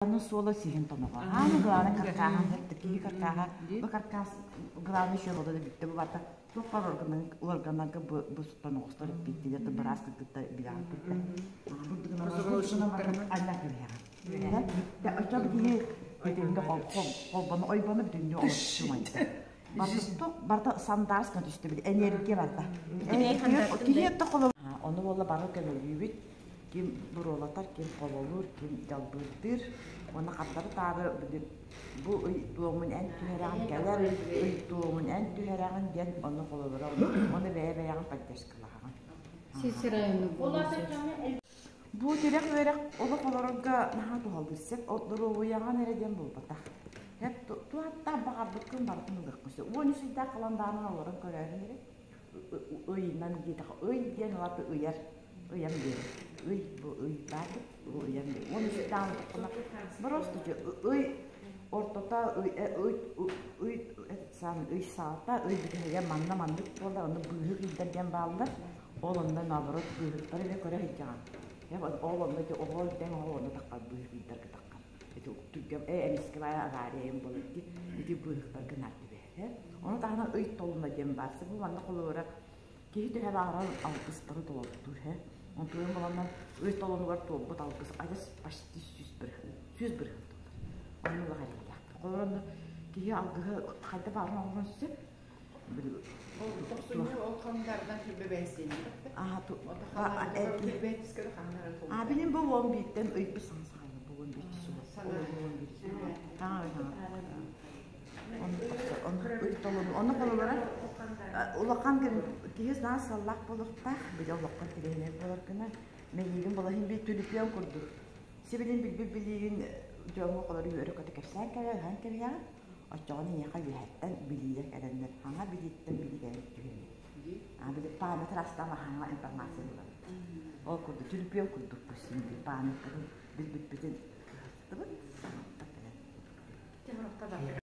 Аны суола сиһин тоноҕо. Ааны главный каркааһын киһи каркааһа бу каркаас главный еще боло да бүттэ бу барта туох бар органнарга бу бу тоноҕостор эппиттилер да быраас кытта билэҕин кытта. Анна кэбиһэҕин. Бүттэ оччо киһи бүтүндө холбону ойбону бүтүндү олорчумайда. Барта сандаарска түстэ бит энергия барда. Киһи холо Ону буолла бары көмөлүүбүт ким буруолатар, ким хололуур, ким дьалбыырдыыр. Уонна хардары-таары бу ый туомун эн түһэрэҕин, кэлэр ый туомун эн түһэрэҕин диэн ону хололоро ону бэйэ-бэйэҕин поддержкалаһаҕын. Бу тирэх үөрэх олох олорорго наһаа туһалыыр сөп доруобуйаҕын эрэ диэн буолбатах. Сөп туһаттаах баҕарбыккын барытын ылыаххын сөп. 13 ыйдаах халандаанын олорон көрөөрүн эрэ ыйынан диэтэххэ ый диэн улаата ыйар ыйан биэрэр ый бу ый баар бу ыйан биэрэр уонна ситаан просто ый ортото ый ый ый ый саата ый бүтэһигэ манна маннык буолар онно быыһык ыйдар диэн бааллар ол онно наоборот быыһыктары эмиэ көрө сылдьаҕын ол онно ити оҕо дэҥ оҕо онно таххар быыһык ыйдарга таххар ити түргэм э эмискэ баайа авария эм буолар ити быыһыктарга наар түбэһэр Ону таһынан ый толуна диэн баар. Бу манна холобура киһи төһө баҕарар алгыстары толортуур һэ. Онтуйан буланнан ый толонугар туолбут алгыс адьас почти 100%, 100% туолар. Онну улахан эрэйдээх. Холобура онно киһи алгыһы хайда баҕарар оҥорон сөп. Тохсунньу ол хандардан түрбэ бэйсиэннэр. А билин бу он бииртэн ыйбыт саҥа саҕалар бу он биир сула. Онно холобура улахан киһи наһаа сыаллаах буолуохтаах, били олоххо тирэһинэр буолар гына мэйиигин булаһын бил түлүпүөн курдук. Сибилин билбит билиигин дьоҥҥо холору үөрэ-көтө кэпсээн кэлэ, ыһан кэбиһэҕин, оччоҕуна эйиэхэ үөһэттэн билиилэр кэлэннэр, хаҥа билииттэн билии кэлэн түһэн. А били память растан хаҥа информация ылабыт. Ол курдук түлүпүөн курдук син памятпытын билбиппитин кыһаттыбыт, саҥаттан кэлэн.